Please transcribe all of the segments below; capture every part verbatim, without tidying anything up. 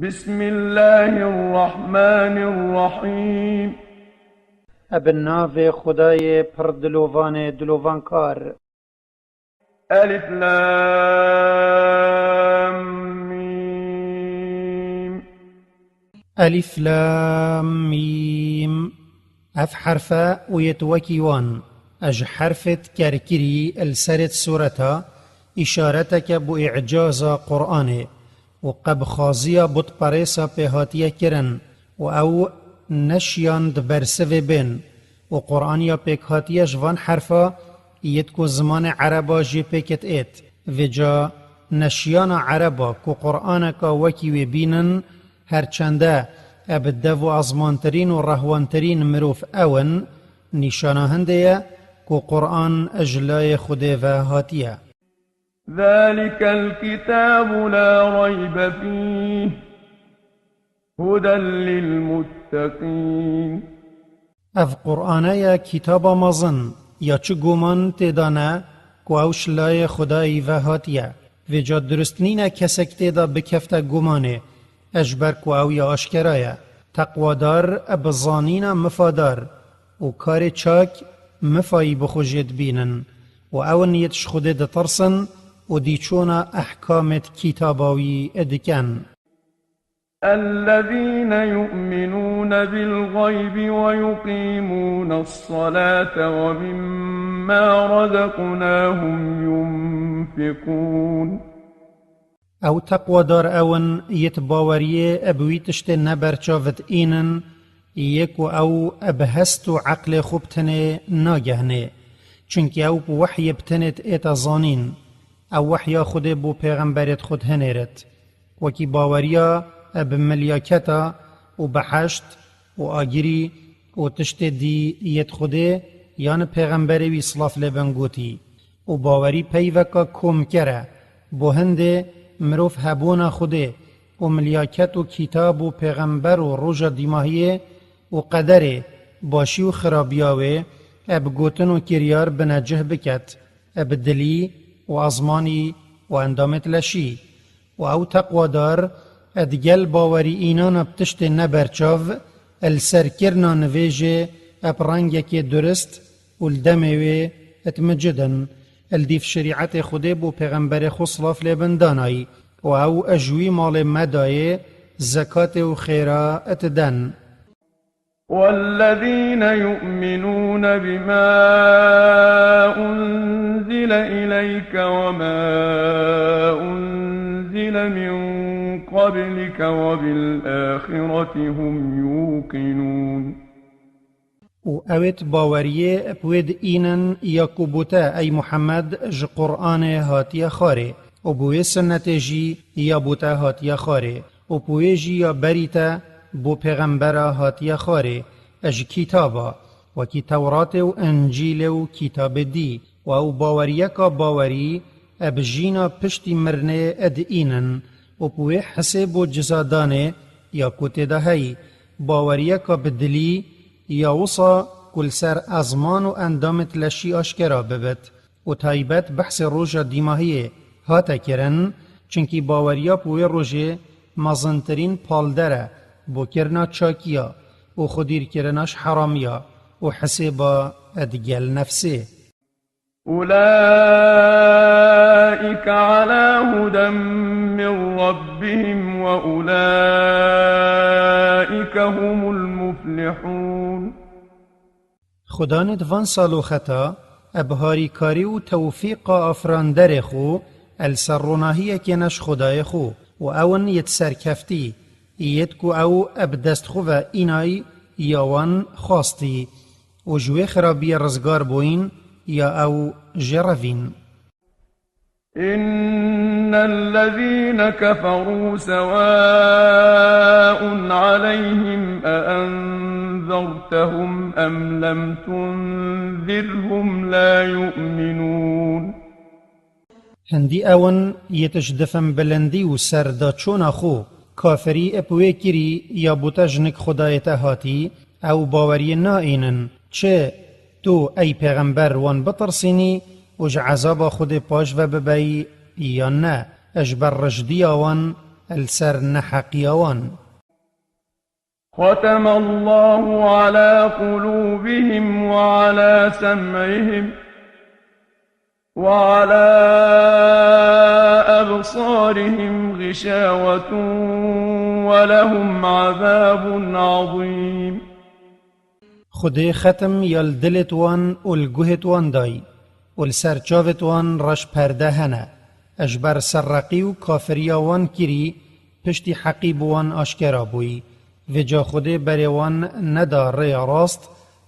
بسم الله الرحمن الرحيم. Eb navê Xwedayê pir dilovanê dilovankar. ألف لام ميم. Elîf Lam Mîm. Ev herfe û yêt wekî wan, e ji herfêt kerkirî li serêt sureta, îşareteke bo îcaza Qur'anê û qebxaziya butperêsa pê hatiye kirin û ew neşiyan di bersivê bên û Qur'an ya pêkhatiye ji van herfa yêt ku zimanê ereba jê pêkit êt. Vêca neşiyana ereba ku Qur'aneka wekî wê bînin, her çende e bi dev û azmantirîn û rehwantirîn mirov ew in, nîşana hindê ye ku Qur'an ji layê Xwedê ve hatiye. ذلك الكتاب لا ريب فيه هدى للمتقين. Ev Qur'ane ye kitaba mezin, ya çi guman tê de ne ku ew ji layê Xwedayî ve hatiye. Vêca durust nîne kesek tê de bikefte gumanê, e ji ber ku ew ya aşkera ye. Teqwadar e bi zanîna mifadar û karê çak mifayî bi xwe jê dibînin û ew in yêt ji Xwedê ditirsin û dîçûna ehkamêt kitaba wî dikin. الذين يؤمنون بالغيب ويقيمون الصلاة ومما رزقناهم ينفقون. Ew teqwadar ew in yêt baweriyê bi wî tiştê neberçav diînin, yê ku ew bi hest û eqlê xwe bi tenê nagehnê. Çunkî ew bi wehyê bi tenê diête zanîn. Ew wehya Xwedê bo pêxemberêt xwe dihinêrit. Wekî baweriya bi milyaketa û beheşt û agirî û tiştê dî yêt Xwedê yan pêxemberê wî silav lê bin gotî. Û bawerî peyveka komker e. Bo hindê mirov hebûna Xwedê û milyaket û kîtab û pêxember û roja dîmahiyê û qederê, başî û xirabiya wê, e bi gotin û kiryar binecih biket, e bi dilî û ezmanî û endamêt leşî. Û ew teqwadar, e digel bawerî înana bi tiştê neberçav, e li ser kirina nivêjê, e bi rengekê durist û li demê wê, e di micidin, e li dîv şerîetê Xwedê bo pêxemberê xwe silav lê bin danayî. Û ew, e ji wî malê me dayê, zekatê û xêra, e diden. والذين يؤمنون بما أنزل إليك وما أنزل من قبلك وبالآخرة هم يوقنون. Û ewêt baweriyê bi wê diînin ya ku bo te, ey Muhammed, ji Qur'anê hatiye xwarê, û bi wê sunnetê jî ya bo te hatiye xwarê, û bi wê jî ya berî te bo pêxembera hatiye xwarê, e ji kitaba, wekî Tewratê û Încîlê û kitabê dî, û ew baweriyeka bawerî, e bi jîna piştî mirinê, e diînin, û bi wê hisê bo cizadanê ya ku tê de heyî, baweriyeka bi dilî, ya wisa ku li ser ezman û endamêt leşî aşkera bibit. Û taybet behsê roja dîmahiyê hate kirin, çunkî baweriya bi wê rojê mezintirîn palder e bo kirina çakiya û xwedîrkirina ji heramiya û hisêba digel nefsê. أولئك على هدى من ربهم وأولئك هم المفلحون. Xudanê di van saloxeta, e bi harîkarî û tewfîqa afranderê xwe, e li ser ronahiyekê ne ji Xwedayê xwe, û ew in yêt serkeftî, yêt ku ew e bi dest xwe ve înay ya wan xwastî, û ji wê xirabiyê rizgar bûyîn ya ew jê revîn. إن الذين كفروا سواء عليهم أأنذرتهم أم لم تنذرهم لا يؤمنون. Hindî ew in yêt ji difin bilindî û serdaçûna xwe, kafirî ib wê kirî ya bo te ji nik Xwedayê te hatî, ew baweriyê naînin. Çi tu, ey pêxember, wan bitirsînî û ji ezaba Xwedê paş ve bibeyî yan ne? Ji ber rijdiya wan li ser neheqiya wan. ختم الله على قلوبهم وعلى سمعهم وعلى أبصارهم غشاوة ولهم عذاب عظيم. Xwedê xetim ya li dilêt wan û li guhêt wan dayî û li ser çavêt wan reş perde hene. Ji ber serreqî û kafiriya wan kirî, piştî heqî bi wan aşkera bûyî. Vêca Xwedê berê wan neda rêya rast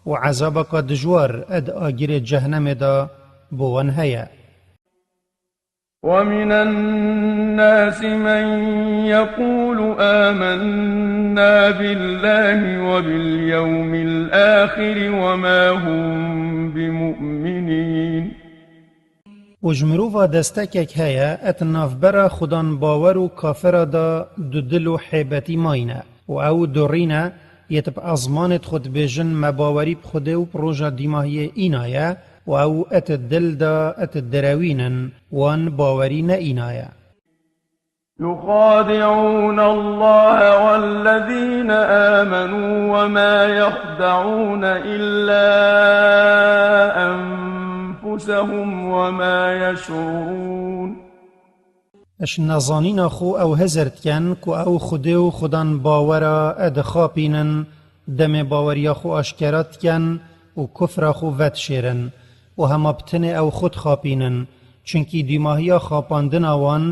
û ezabeka dijwar di agirê cehnemê de bo wan heye. ومن الناس من يقول آمنا بالله وباليوم الآخر وما هم بمؤمنين. Û ji mirova destekek heye, et navbera xudan bawer û kafira de dudil û hêbetî mayîne. Û ew durîne, yêt bi ezmanêt xwe dibêjin, me bawerî bi Xwedê û bi roja dîmahiyê înaye, û ew et dil de et direwînin, wan bawerî neînaye. يخادعون الله والذين آمنوا وما يخدعون إلا أنفسهم وما يشعرون. Ji nezanîna xwe ew hizir dikin ku ew Xwedê û xudan bawera dixapînin, demê baweriya xwe aşkera dikin û kufra xwe vedişêrin û hema bi tenê ew xwe dixapînin, çunkî dûmahiya xapandina wan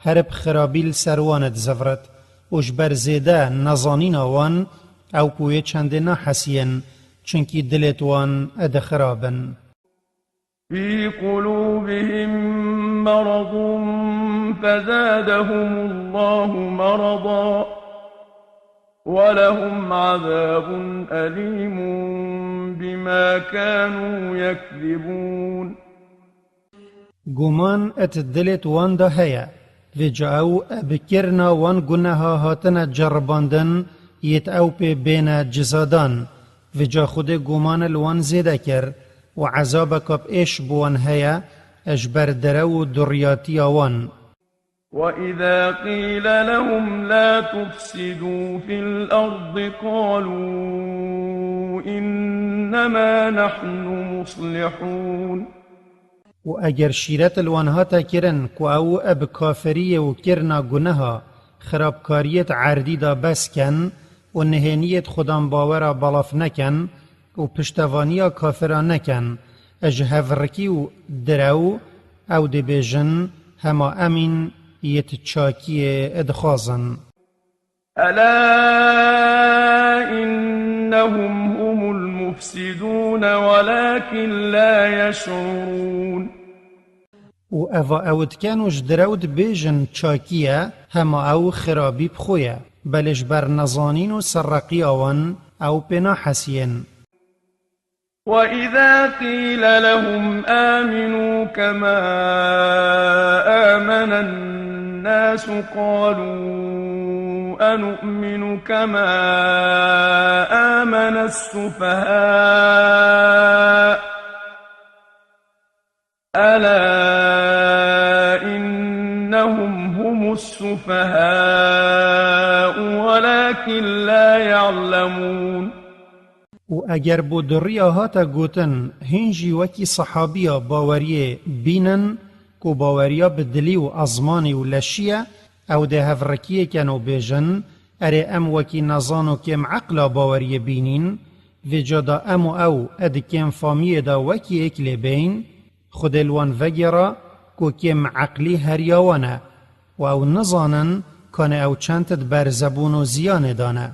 her bi xirabî li ser wan dizivrit û ji ber zêde nezanîna wan ew bi wê çendê nahesiyên, çunkî dilêt wan dixirabin. في قلوبهم مرض فزادهم الله مرضا ولهم عذاب أليم بما كانوا يكذبون. Guman et dilêt wan de heye, vêca ew bi kirina wan guneha hatine ceribandin, yêt ew pê bêne cizadan, vêca Xwedê guman li wan zêde kir û ezabeka bi êş bi wan heye, ji ber derew û duriyatiya wan. وإذا قيل لهم لا تفسدوا في الأرض قالوا إنما نحن مصلحون. Û eger şîret li wan hate kirin ku ew bi kafiriyê û kirina guneha, xirabkariyêt erdî de bes ken û nihêniyêt xudan bawera belav neken û piştevaniya kafira neken, ji hevrikî û direw, ew dê bêjin, hema emîn yêt çakiyê dixwazin. ألا إنهم هم المفسدون ولكن لا يشعرون. Û eva ew diken û ji direw dibêjin çakî ye, hema ew xirabî bi xwe ye. Belê ji ber nezanîn û serreqiya wan ew pê nahesiyên. وإذا قيل لهم آمنوا كما آمن الناس قالوا أنؤمن كما آمن السفهاء ألا إنهم هم السفهاء ولكن لا يعلمون. Û eger bo duriya hate gotin, hîn jî wekî sehabiya baweriyê bînin, ku baweriya bi dilî û ezmanî û leşî ye, ew dê hevrikiyê ken û bêjin, erê em wekî nezan û kêm eqla baweriyê bînîn, vêca da em û ew ê di kêm famiyê de wekî êk lê bên, Xwedê li wan vegêra ku kêm eqlî heriya wan e û ew nizanin kanê ew çend di berzebûn û ziyanê de ne.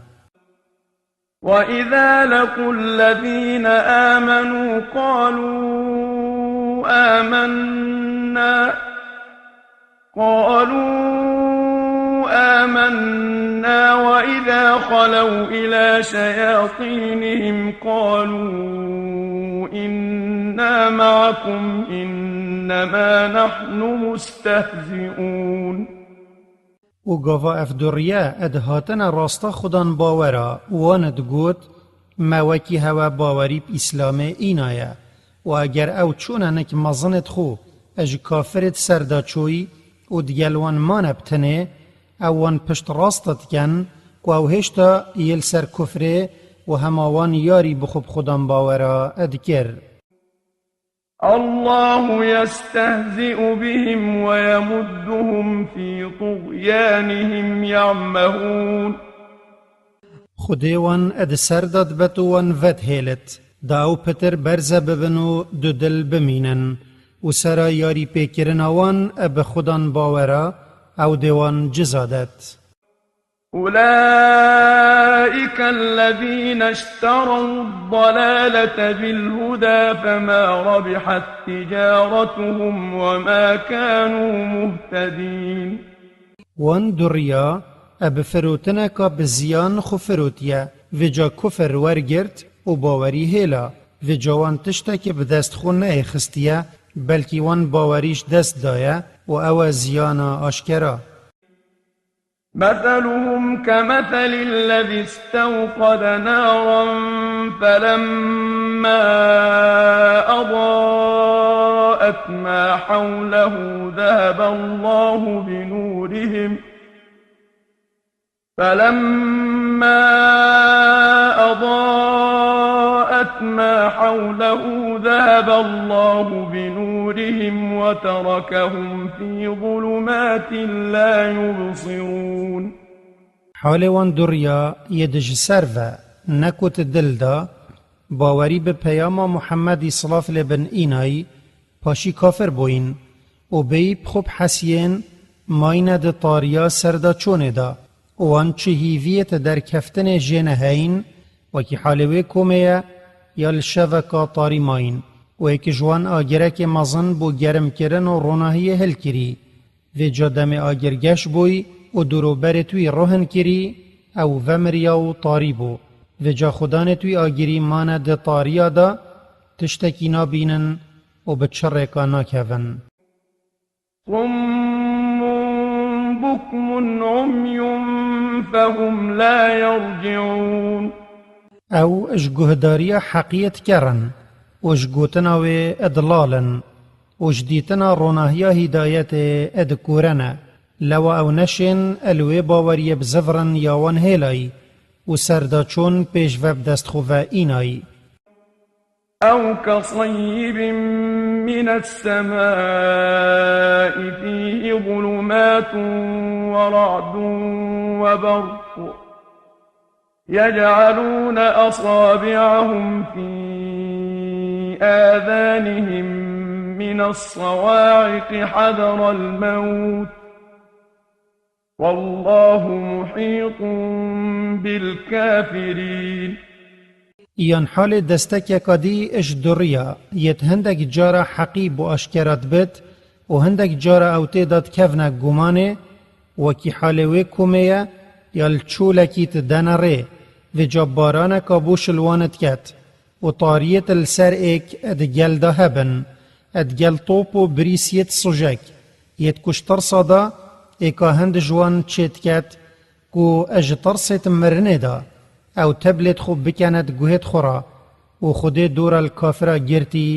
وإذا لقوا الذين آمنوا قالوا آمنا، قالوا آمنا وإذا خلوا إلى شياطينهم قالوا إنا معكم إنما نحن مستهزئون. Û gava ev duriye ed hatine rasta xudan bawera, wan digot, me wekî hewe bawerî bi Îslamê înaye. Û eger ew çûne nik mezinêt xwe, e ji kafirêt ser de çûyî û digel wan mane bi tenê, Ew wan pişt rast dikin ku ew hêşta yê li ser kufrê û hema wan yarî bi xwe bi xudan bawera dikir. الله يستهزئ بهم ويمدهم في طغيانهم يعمهون. Xwedê wan di ser de dibet û wan vedhêlit, da ew pitir berze bibin û dudil bimînin û sera yarî pêkirina wan bi xudan bawera ew dê wan ciza det. أولئك الذين اشتروا الضلالة بالهدى فما ربحت تجارتهم وما كانوا مهتدين. Wan duriya e bi firotineka bi ziyan xwe firotiye, vêca kufir wergirt û bawerî hêla. Vêca wan tiştekî bi dest xwe neyê xistiye, belkî wan bawerî ji dest daye û ew e ziyana aşkera. مثلهم كمثل الذي استوقد نارا فلما أضاءت ما حوله ذهب الله بنورهم فلما أضاءت ما حوله ذهب الله بنورهم وتركهم في ظلمات لا يبصرون. Halê wan duriya yê di ji ser ve, ne ku ti dil da, bawerî bi peyama Muhemmedî silav lê bin înayî, paşî kafir bûyîn û bêyî bi xwe bihesiyên mayîne di tariya serdaçûnê de û wan çi hîviyê ti derkeftinê jê neheyîn, wekî halê wê komê ye ya li şeveka tarî mayîn û yek ji wan agirekê mezin bo gerimkirin û ronahiyê hilkirî. Vêca demê agir geş bûy û dûroberê twî rohin kirî, ew vemiriya û tarî bû. Vêca xudanê twî agirî mane di tariya de, tiştekî nabînin û bi çi rêka nakevin. صم بكم عمي فهم لا يرجعون. Ew ji guhdariya heqiyê dikerin û ji gotina wê dilal in û ji dîtina ronahiya hîdayetê dikûrene. Lewa ew neşên li wê baweriyê bizivirin ya wan hêlayî û serdaçûn pêş ve bi dest xwe ve înayî. أو كصيب من السماء فيه ظلمات ورعد وبرق يجعلون أصابعهم في آذانهم من الصواعق حذر الموت والله محيط بالكافرين. Yan halê destekeka dî ji duriya yê di hindek cara heqî bo aşkera dibit û hindek cara ew tê de dikevne gumanê, wekî halê wê komê ye ya li çolekî ti dene rê, vêca baraneka boş li wan diket û tariyêt li ser êk di gel de hebin, di gel top û birîsiyêt sujek, yêt ku ji tirsa de êka hind ji wan çêdiket ku ji tirsêt mirinê de ew teblêt xwe bikene di guhêt xwe re û Xwedê dora li kafira girtî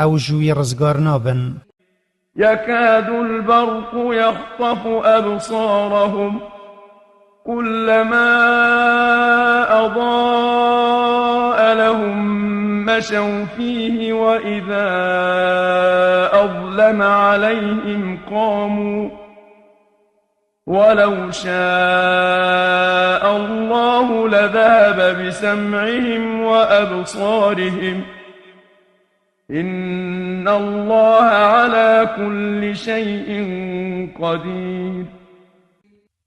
ew ji wî rizgar nabin. يكاد البرق يخطف أبصارهم كلما أضاء لهم مشوا فيه وإذا أظلم عليهم قاموا ولو شاء الله لذهب بسمعهم وأبصارهم إن الله على كل شيء قدير.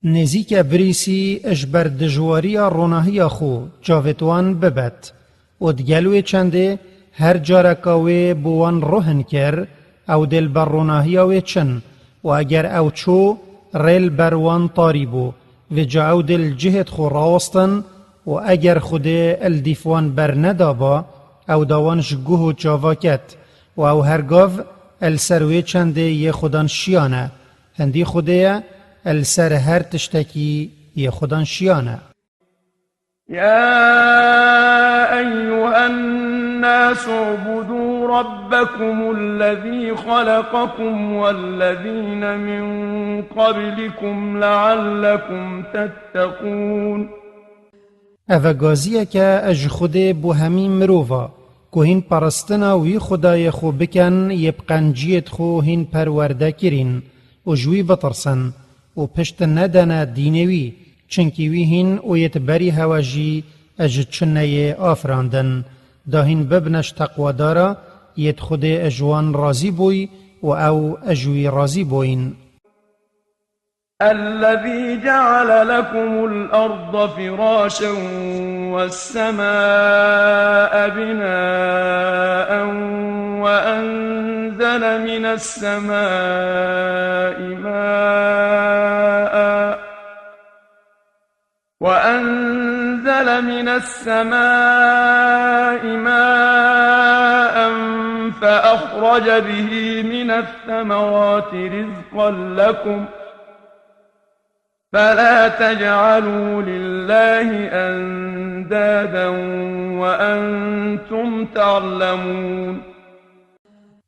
Nêzîke birîsî ji ber dijwariya ronahiya xwe çavêt wan bibet û digel wê çendê her careka wê bo wan rohin kir, ew dê li ber ronahiya wê çin û eger ew çû, rê li ber wan tarî bû. Vêca ew dê li cihêt xwe rawestin û eger Xwedê li dîf wan bernedaba, ew da wan ji guh û çava ket û ew her gav li ser wê çendê yê Xwedan şiyan e. Hindî Xwedê ye, li ser her tiştekî yê Xwedan şiyan e. يا أيها الناس اعبدوا ربكم الذي خلقكم والذين من قبلكم لعلكم تتقون. Ev e gaziyeke ji Xwedê bo hemî mirova, ku hîn peristina wî Xwedayê xwe bikin, yê bi qenciyêd xwe hîn perwerde kirîn û ji wî bitirsin û pişt nedene dînê wî, çinkî wî hîn û yêd berî hewe jî ji çi neyê afirandin, da hîn bibine ji teqwadara, yêd Xwedê ji wan razî bûy û ew ji wî razî bûyn. الذي جعل لكم الأرض فراشا والسماء بناء وأنزل من السماء ماء وأنزل من السماء ماء فأخرج به من الثمرات رزقا لكم فلا تجعلوا لله أندادا وأنتم تعلمون.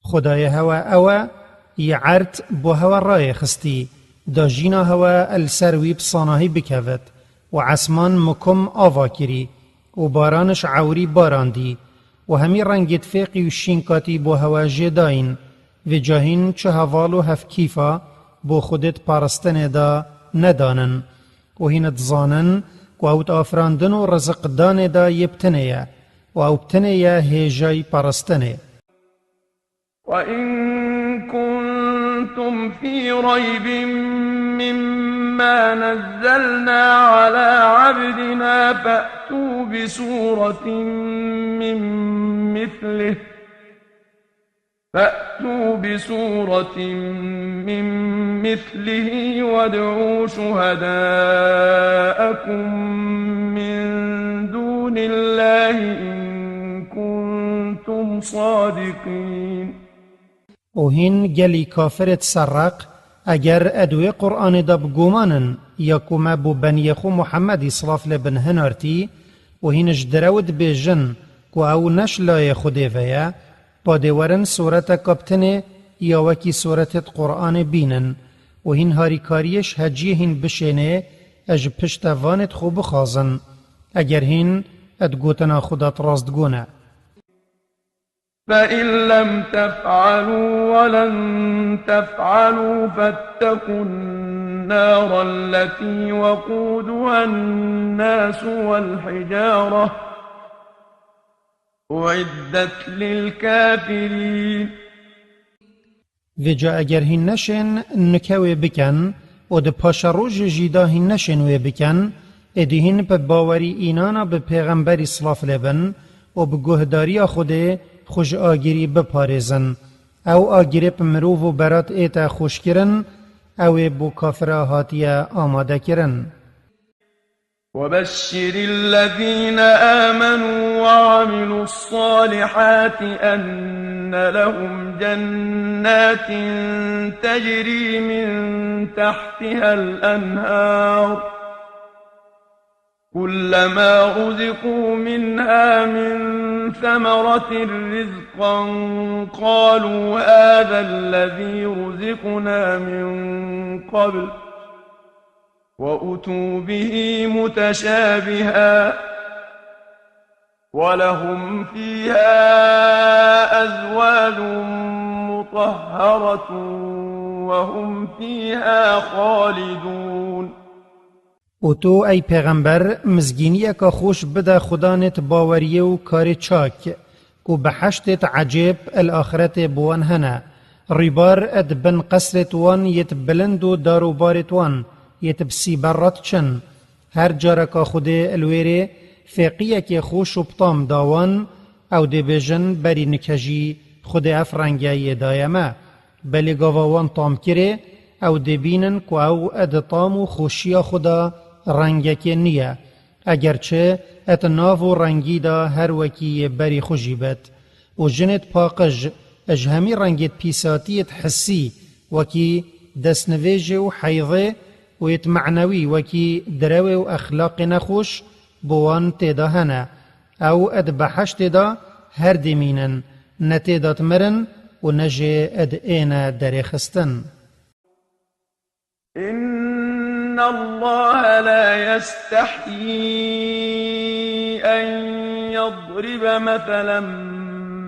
Xwedayê hewe ew e, yê erd bo hewe rayê xistî, da jîna hewe li ser wî bi sanahî bikevit, û esman mikum ava kirî, û baran ji ewrî barandî, û hemî rengêd fêqî û şînkatî bo hewe jê dayîn, vêca hîn çi heval û hevkîfa bo Xwedêd paristinê de nedanin. Û hîn dizanin ku ew afirandin û riziqdanê de yê bi tinê ye, û ew bi tinê ye hêjayî paristinê. وإن كنتم في ريب مما نزلنا على عبدنا فأتوا بسورة من مثله فأتوا بسورة من مثله وادعوا شهداءكم من دون الله إن كنتم صادقين. Û hîn gelî kafirêd serreq, eger ed wê Qur'anê de bi guman in, ya ku me bo beniyê xwe Muhemmedî silav lê bin hinartî, û hîn ji direw dibêjin ku ew ne ji layê Xwedê ve ye, badê werin sûreteka bi tinê ya wekî sûretêd Qur'anê bînin, û hîn harîkariyê ji heciyê hîn bişênê, e ji pişte vanêd xwe bixwazin, eger hîn ed gotina xwe de rastgo ne. فإن لم تفعلوا ولن تفعلوا فاتقوا النار التي وقودها الناس والحجارة أعدت للكافرين. Vêca eger hîn neşên nike wê bikin û di paşerojê jî de hîn neşên wê bikin, êdî hîn bi bawerî înana bi pêxemberî silav lê bin û bi guhdariya Xwedê xwe ji agirî biparêzin. Ew agirê bi mirov û berat ête xweşkirin, ew ê bo kafira hatiye amadekirin. وبشر الذين آمنوا وعملوا الصالحات أن لهم جنات تجري من تحتها الأنهار كلما رزقوا منها من ثمرة رزقا قالوا هذا الذي رزقنا من قبل وأتوا به متشابها ولهم فيها أزواج مطهرة وهم فيها خالدون. Û tu, ey pêxember, mizgîniyeka xweş bide xudanêt baweriyê û karê çak, ku behiştêt ecêb el axretê bi wan hene. Rîbar ed bin qesrêt wan yêt bilind û dar û barêt wan yêt bi sîber re diçin. Her careka Xwedê li wêrê fêqiyekê xweş û bi tam da wan, ew dê bêjin, berî nike jî Xwedê ev renge yê daye me. Belê gava wan tam kirê, ew dê bînin ku ew di tam û xweşiya xwe de rengekê niye. Eger çi, et nav û rengî de her wekî yê berî xwe jî bet. Û jinêt paqij, ji hemî rengêt pîsatiyêt hissî, wekî destnivêjê û heyzê, û êt menewî, wekî direwê û exlaqê nexweş, bi wan tê de hene. Ew di behiştê de her dê mînin. ne tê de mirin û ne jî êne derêxistin. إن الله لا يستحيي أن يضرب مثلا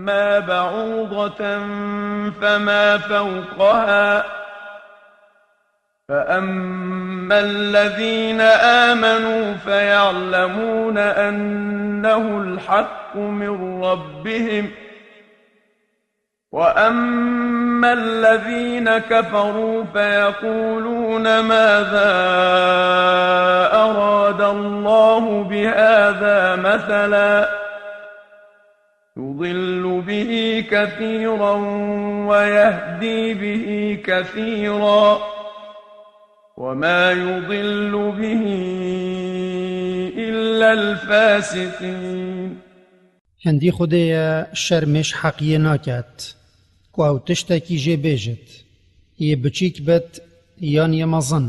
ما بعوضة فما فوقها، فأما الذين آمنوا فيعلمون أنه الحق من ربهم، وأما الذين كفروا فيقولون ماذا أراد الله بهذا مثلا، يضل به كثيرا ويهدي به كثيرا، وما يضل به إلا الفاسقين. Hindî Xwedê ye şermê ji heqiyê naket, ku ew tiştekî jê bêjit, yê biçîk bit yan yê mezin.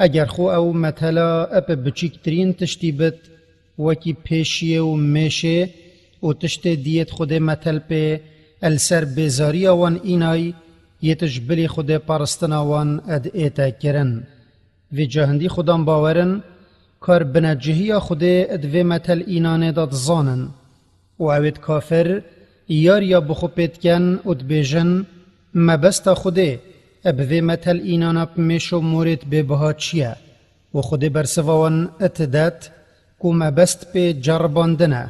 Eger xwe ew metela bi biçîktirîn tiştî bit, wekî pêşiyê û mêşê û tiştê diyêt Xwedê metel pê, li ser bêzariya wan înay, yê tu ji bilî Xwedê paristina wan ête kirin. Vêca hindî Xudan bawer in, kar binecihiya Xwedê di vê metel înanê de dizanin. Û ewêt kafir, yariya bi xwe pê dikin û dibêjin, mebesta Xwedê, bi vê metel înana bi mêş û morêt bêbiha çi ye? Û Xwedê bersiva wan didet, ku mebest pê ceribandin e.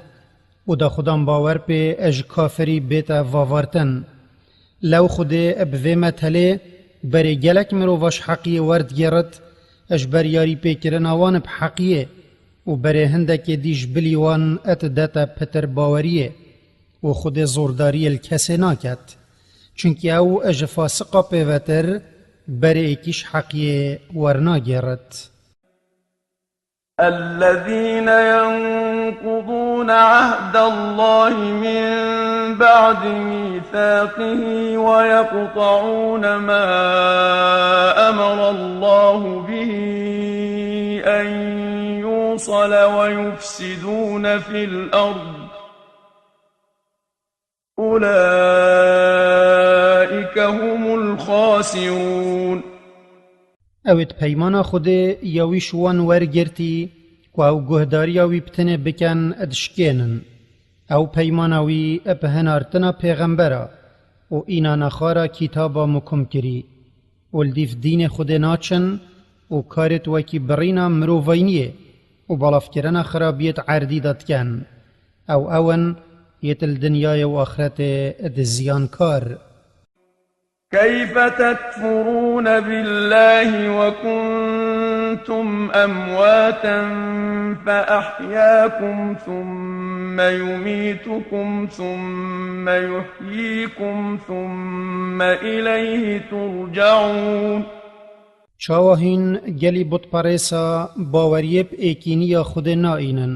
Û da Xudan bawer pê ji kafirî bête vavartin. Lew Xwedê bi vê metelê berê gelek mirova ji heqiyê werdigêrit, ji ber yarî pêkirina wan bi heqiyê û berê hindekê dî ji bilî wan didete pitir baweriyê. Û Xwedê zordariyê li kesê naket. Çunkî ew ji fasiqa pêvetir berê êkî ji heqiyê wernagêrit. الذين ينقضون عهد الله من بعد ميثاقه ويقطعون ما أمر الله به أن يوصل ويفسدون في الأرض أولئك هم الخاسرون. Ew ê di peymana Xwedê ya wî ji wan wergirtî, ku ew guhdariya wî bi tenê bikin, dişkênin. Ew peymana wî bi hinartina pêxembera û înana xwe re kitaba mukum kirî. Û li dîv dînê Xwedê naçin û karêt wekî birîna mirovayniyê û belavkirina xirabiyêt erdî de dikin. Ew ew in yêt li dinyayê û axretê di ziyankar. كيف تكفرون بالله وكنتم أمواتا فأحياكم ثم يميتكم ثم يحييكم ثم إليه ترجعون. Çawa hîn gelî butperêsa baweriyê bi êkîniya Xwedê naînin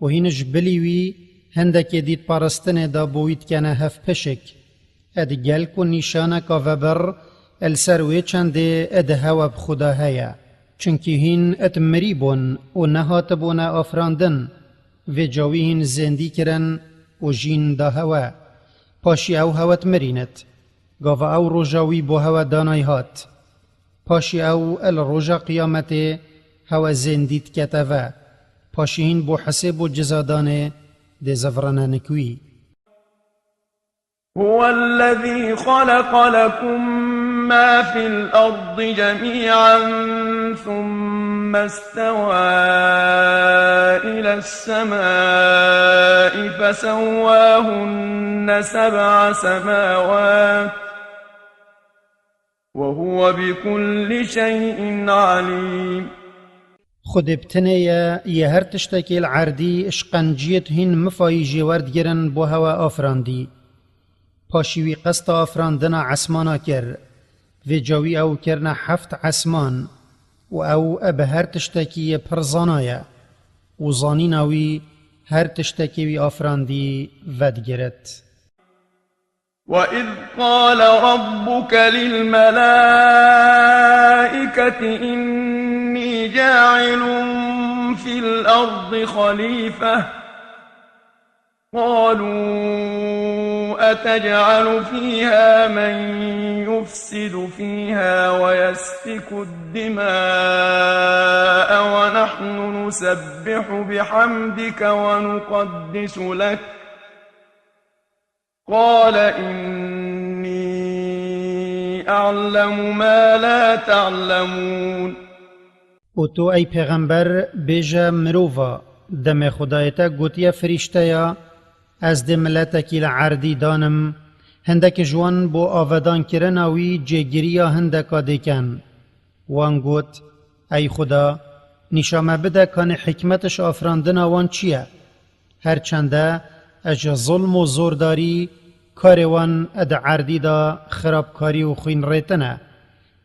û hîn ji bilî wî hindekê dît paristinê de bo wî dikene hevpişik? Ed gel ku nîşaneka vebir li ser wê çendê di hewe bi Xuda heye. Çunkî hîn ed mirî bûn û nehatibûne afirandin. Vêca wî hîn zêndî kirin û jîn da hewe. Paşî ew hewe dimirînit. Gava ew roja wî bo hewe danay hat. Paşî ew li roja qiyametê hewe zêndî dikete ve. Paşî hîn bo hisêb û cizadanê dê zivrinenik wî. هو الذي خلق لكم ما في الأرض جميعا ثم استوى إلى السماء فسواهن سبع سماوات وهو بكل شيء عليم. Xwedê bi tenê ye, yê her tiştekê li erdî ji qenciyêt hîn mifayî jê werdigirin bo hewe afirandî. Paşî wî qesta afirandina esmana kir. Vêca wî ew kirine heft esman û ew bi her tiştekî yê pir zana ye û zanîna wî her tiştekê wî afirandî vedigirit. وإذ قال ربك للملائكة إني جاعل في الأرض خليفة قالوا أتجعل فيها من يفسد فيها ويسفك الدماء ونحن نسبح بحمدك ونقدس لك، قال إني أعلم ما لا تعلمون. û tu, ey pêxember, bêje mirova, demê Xwedayê te gotiye firîşteya, ez dê miletekî li erdî danim, hindek ji wan bo avedankirina wî cêgiriya hindeka dê ken. Wan got, ey Xuda, nîşa me bide kanê hikmet ji afirandina wan çi ye? Her çende ez ji zulm û zordarî karê wan di erdî de xirabkarî û xwînrêtin e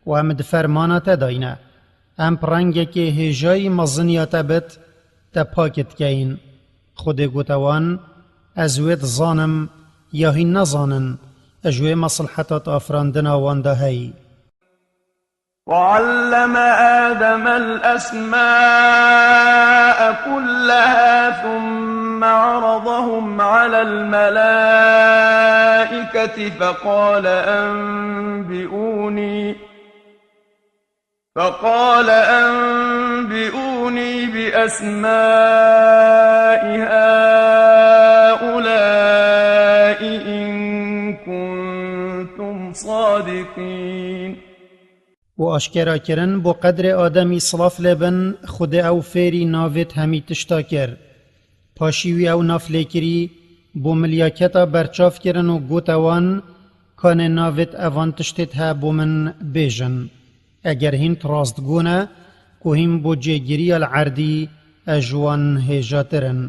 û em di fermana te dayî ne. Em bi rengekê hêjayî meziniya te bit, te pakê dikeyîn. Xwedê gote wan, ez wê dizanim ya hîn nezanin, ji wê mesliheta di afirandina wan de heyî. وعلم آدم الأسماء كلها ثم عرضهم على الملائكة فقال أنبئوني، فقال أنبئوني بأسماء هؤلاء إن كنتم صادقين. û aşkera kirin bo qedrê Ademî, silav lê bin, Xwedê ew fêrî navêt hemî tişta kir. Paşî wî ew nav lê kirî, bo milyaketa berçav kirin û gote wan, kanê navêt evan tiştêt he bo min bêjin. Eger hîn di rastgo ne, ku hîn bo cêgiriya li erdî ez ji wan hêjatir in.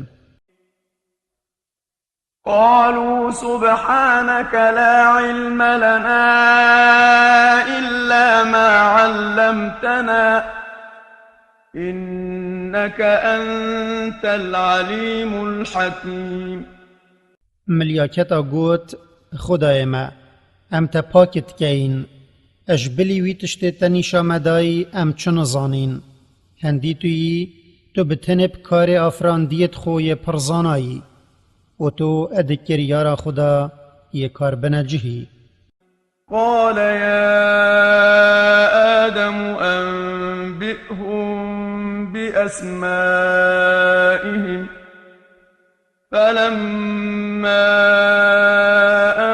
قالوا سبحانك لا علم لنا إلا ما علمتنا إنك أنت العليم الحكيم. Milyaketa got, Xwedayê me, em te pak dikeyin. Ji bilî wî tiştê te nîşa me dayî, em çi nizanîn. Hindî tu yî, tu bi tenê bi karê afirandiyê xwe yê pir zanayî. û tu di kiryara xwe de yê karbinecihî. قال يا آدم أنبئهم بأسمائهم فلما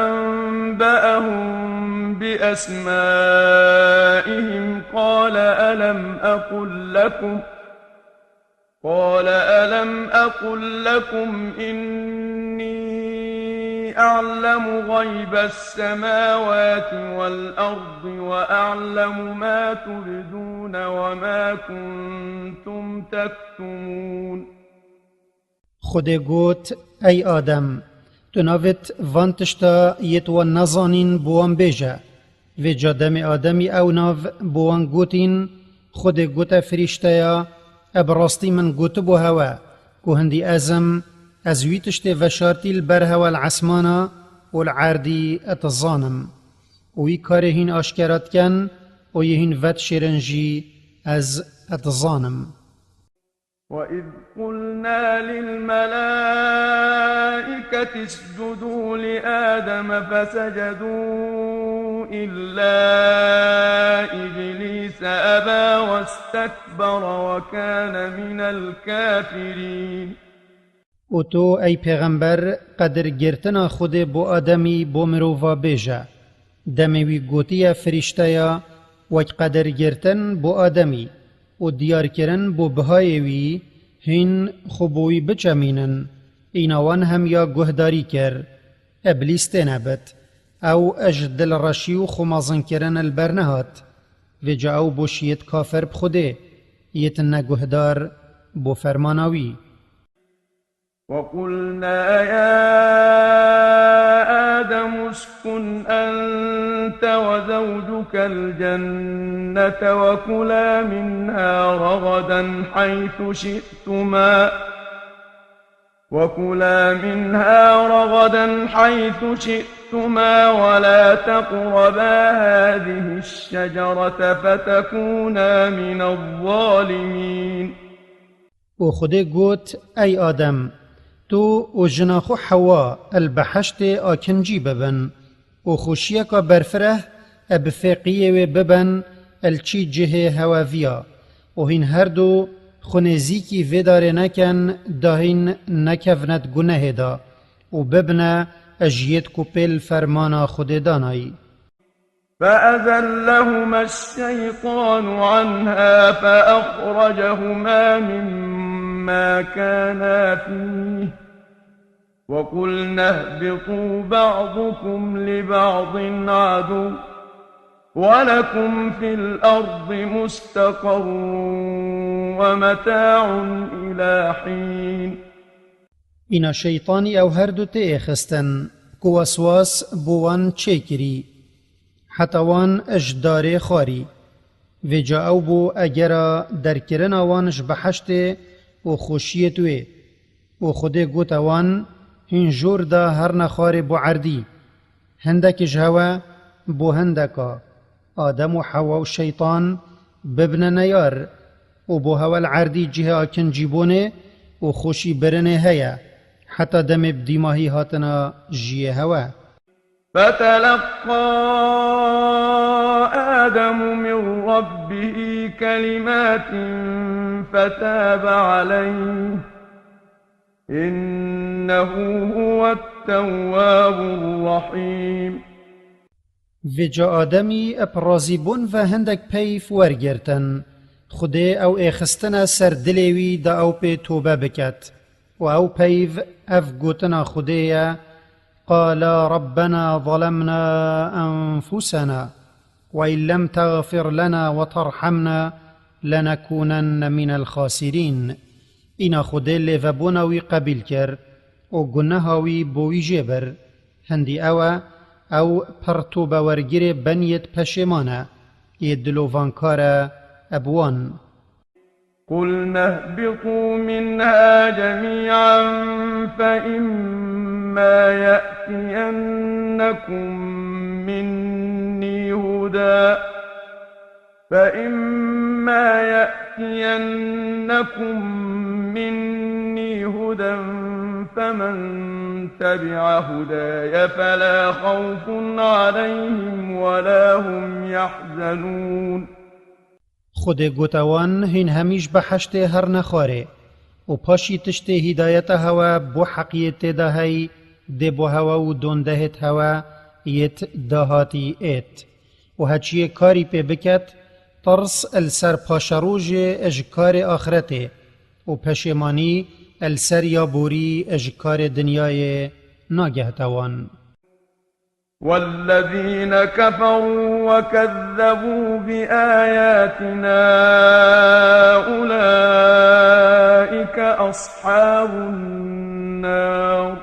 أنبأهم بأسمائهم قال ألم أقل لكم قال ألم أقل لكم إني أعلم غيب السماوات والأرض وأعلم ما تبدون وما كنتم تكتمون. Xwedê got, ey Adem, tu navêt van tişta yêt wan nezanîn bi wan bêje. Vêca demê Ademî ew nav bi wan gotîn, Xwedê gote firîşteya, e bi rastî min gotibû hewe, ku hindî ez im, ez wî tiştê veşartî li ber hewe li esmana û li erdî e dizanim. Û wî karê hîn aşkera diken û yê hîn vedişêrin jî ez e dizanim. وإذ قلنا للملائكة اسجدوا لآدم فسجدوا إلا إبليس أبى واستكبر وكان من الكافرين. û tu, ey pêxember, qedirgirtina Xwedê bo Ademî bo mirova bêje. Demê wî gotiye firîşteya, wek qedirgirtin bo Ademî û diyarkirin bo bihayê wî, hîn xwe bo wî biçemînin, îna wan hemiya guhdarî kir. Îblîs têne bit. Ew ji dilreşî û xwemezinkirin li ber nehat. Vêca ew bo şiyêt kafir bi Xwedê, yêt neguhdar bo fermana wî. وقلنا يا آدم اسكن أنت وزوجك الجنة وكلا منها رغدا حيث شئتما، وكلا منها رغدا حيث شئتما ولا تقربا هذه الشجرة فتكونا من الظالمين. û Xwedê got, ey Adem, Tu û jina xwe Hewa el beheştê akincî bibin û xweşiyeka berfireh e bi fêqiyê wê bibin el çî cihê heweviya û hîn her du xwe nêzîkî vê darê nekin da hîn nekevnet gunehê da û bibine e ji yêt ku pêl fermana Xwedê danayî. فأزلهما الشيطان عنها فأخرجهما مما كانا فيه وقلنا اهبطوا بعضكم لبعض عدو ولكم في الأرض مستقر ومتاع إلى حين. Îna şeytanî ew her du tê êxistin, ku weswas bo wan çêkirî, heta wan ji darê xwarî. Vêca ew bû egera derkirina wan ji behiştê û xweşiyêt wê. Û Xwedê gote wan, hîn jor da herne xwarê bo erdî. Hindek ji hewe bo hindeka. Adem û Hewa û şeytan bibine neyar û bo hewe li erdî cihê akincîbûnê û xweşîbirinê heye, heta demê bi dîmahî hatina jiyê hewe. فتلقى آدم من ربه كلمات فتاب عليه إنه هو التواب الرحيم. Vêca Ademî bi razîbûn ve hindek peyv wergirtin. Xwedê ew êxistine ser dilê wî da ew pê tobe biket. Û ew peyv ev gotina Xwedê ye, قالا ربنا ظلمنا أنفسنا وإن لم تغفر لنا وترحمنا لنكونن من الخاسرين. Îna Xwedê lêvebûna wî qebîl kir û guneha wî bo wî jê bir. Hindî ew e, ew pir tobewergirê ben yêt peşêman e, yêt dilovankar e bi wan. قلنا اهبطوا منها جميعا فإما يأتينكم مني هدى فإما يأتينكم مني هدى فمن تبع هداي فلا خوف عليهم ولا هم يحزنون. Xwedê gote wan, hîn hemî ji behiştê herne xwarê û paşî tiştê hîdayeta hewe bo heqiyê tê de hey, dê bo hewe û dondehêt hewe yêt dahatî êt. Û heçiyê karî pê biket, tirs li ser paşerojê ji karê axretê û peşêmanî li ser ya borî ji karê dinyayê nagehte wan. والذين كفروا وكذبوا بآياتنا أولئك أصحاب النار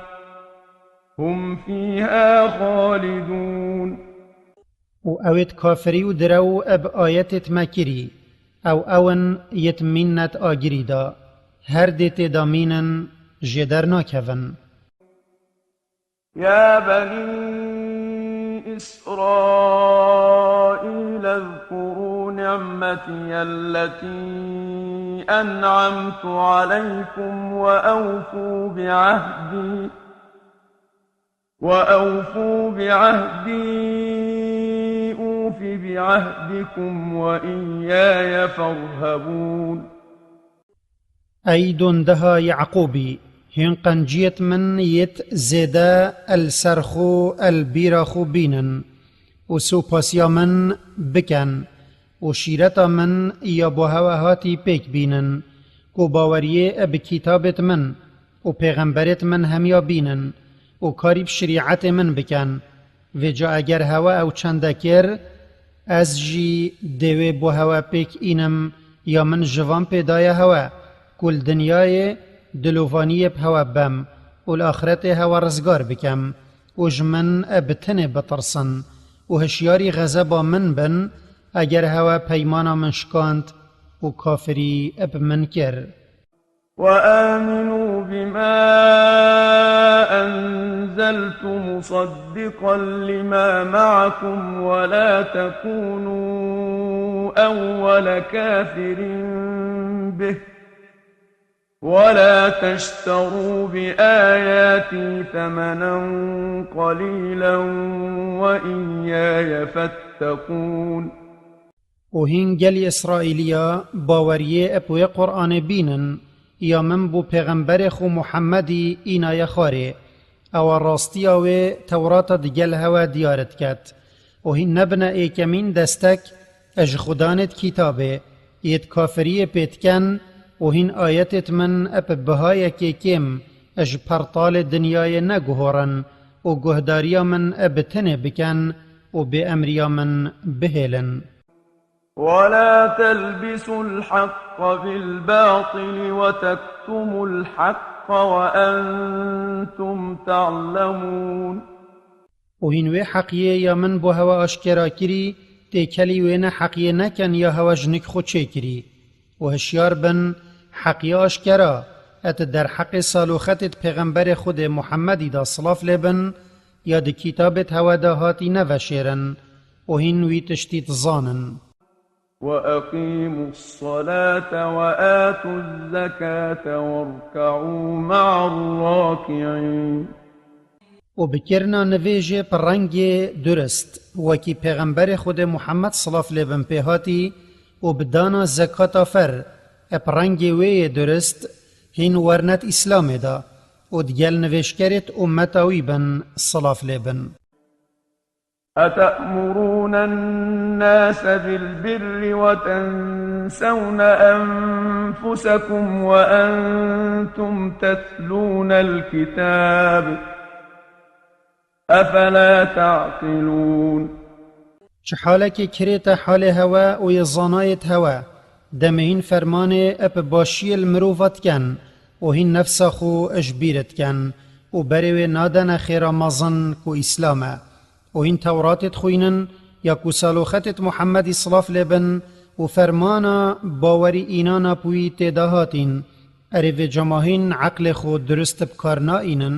هم فيها خالدون. Û ewêt kafirî û direw bi ayetêt me kirî, ew ew in yêt mînet agirî de, her dê tê de mînin, jê dernakevin. يا بني إسرائيل اذكروا نعمتي التي أنعمت عليكم وأوفوا بعهدي وأوفوا بعهدي أوف بعهدكم وإياي فارهبون. Ey dondeha Yeqûbî, hîn qenciyêt min yêt zêde li ser xwe li bîra xwe bînin û sopasiya min bikin û şîreta min ya bo hewe hatî pêk bînin, ku baweriyê bi kitabêt min û pêxemberêt min hemiya bînin û karî bi şirîetê min bikin. Vêca eger hewe ew çende kir, ez jî dê wê bo hewe pêk înim ya min ji van pê daye hewe, ku li dinyayê dilovaniyê bi hewe bem û li axretê hewe rizgar bikem û ji min bi tenê bitirsin û hişyarî xezeba min bin, eger hewe peymana min şikand û kafirî bi min kir. وآمنوا بما أنزلت مصدقا لما معكم ولا تكونوا أول كافر به ولا تشتروا بآياتي ثمنا قليلا وإياي فاتقون. Û hîn gelî Îsraîliya baweriyê ep wê Qur'anê bînin, ya min bo pêxemberê xwe Muhemmedî înaye xwarê. Ewa rastiya wê Tewrata digel hewe diyar diket. Û hîn nebine êkemîn destek, e ji xudanêt kitabê, yêt kafiriyê pê diken, û hîn ayetêt min e bi bihayekê kêm, e ji pertalê dinyayê neguhorin, û guhdariya min e bi tinê biken, û bê emriya min bihêlin. ولا تلبسوا الحق بالباطل وتكتموا الحق وأنتم تعلمون. Û hîn wê heqiyê ya min bo hewe aşkera kirî, têkelî wê ne heqiyê neken ya hewe ji nik xwe çêkirî. Û hişyar bin, heqiyê aşkera, e ti derheqê saloxetêt pêxemberê Xwedê Muhemmedî da silav lê bin, ya di kitabêt hewe da hatî neveşêrin, û hîn wî tiştî dizanin. وأقيموا الصلاة وآتوا الزكاة واركعوا مع الراكعين. Û bi kirina nivêjê bi rengê durist, wekî pêxemberê Xwedê Muhammed silav lê bin pê hatî, û bi dana zekata fer, e bi rengê wê yê durist, hîn wernet Îslamê da, û digel nivêjkerêt ummeta wî bin silav lê bin. أتأمرون الناس بالبر وتنسون أنفسكم وأنتم تتلون الكتاب أفلا تعقلون. Çi halekê kirête halê hewe û yê zanayêt hewe, demê hîn fermanê e bi başiyê li mirova diken, û hîn nefsa xwe ji bîr diken, û berê wê nadene xêra mezin ku Îslam e. Û hîn Tewratê dixwînin, ya ku saloxetêt Muhemmedî silav lê bin, û fermana bawerî înana bi wî tê de hatîn. Erê vê cema hîn eqlê xwe durist bi kar naînin.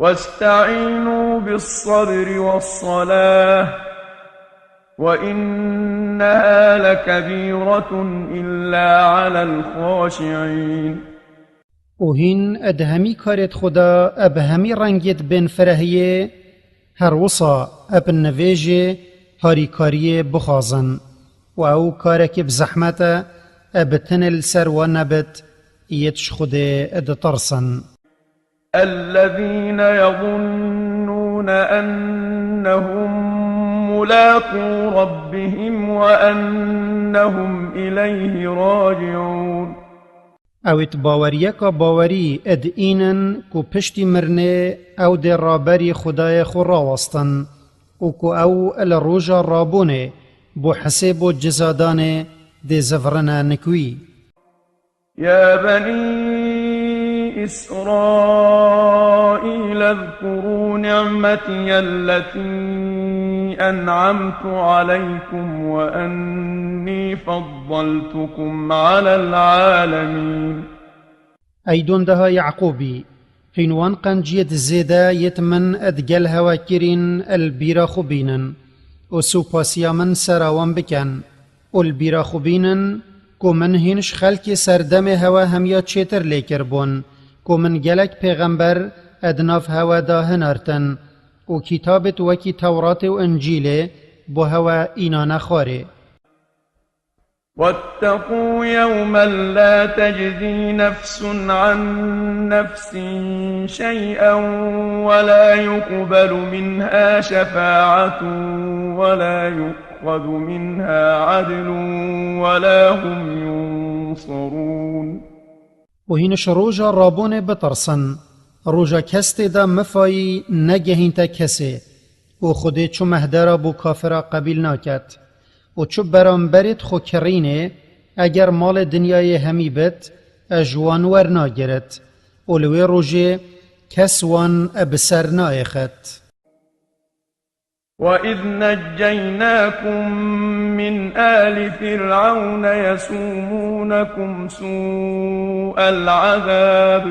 واستعينوا بالصبر والصلاة وإنها لكبيرة إلا على الخاشعين. Û hîn e di hemî karêt xwe de e bi hemî rengêt bên firehiyê, her wisa e bi nivêjê harîkariyê bixwazin. Û ew karekê bi zehmet e, e bi tinê li ser wan nebit, yêt ji Xwedê ditirsin. الذين يظنون أنهم ملاقو ربهم وأنهم إليه راجعون. Ew ê di baweriyeka bawerî dînin ku piştî mirinê ew dê raberî Xwedayê xwe rawestin û ku ew li roja rabûnê bo hesêb û cizadanê dê zivirine nik wî. يا بني إسرائيل اذكروا نعمتي التي أنعمت عليكم وأني فضلتكم على العالمين. Ey dondeha Yaqûbî, hîn wan qenciyêt zêde yêt min digel hewe kirîn li bîra xwe bînin û supasiya min sera wan bikin. Û li bîra xwe bînin ku min hîn ji xelkê serdemê hewe hemiya çêtir lê kiribûn, ku min gelek pêxember di nav hewe de hinartin û kitabêt wekî Tewratê û Încîlê bo hewe înane xwarê. واتقوا يوما لا تجزي نفس عن نفس شيئا ولا يقبل منها شفاعة ولا يؤخذ منها عدل ولا هم ينصرون. Û hîn ji roja rabûnê bitirsin, roja kes tê de mifayî negehînte kesê, û Xwedê çu mehdera bo kafira qebîl naket, û çu beramberêt xwe kirînê, eger malê dinyayê hemî bit, e ji wan wernagirit, û li wê rojê kes wan e bi ser naêxit. وإذ نجيناكم من آل فرعون يسومونكم سوء العذاب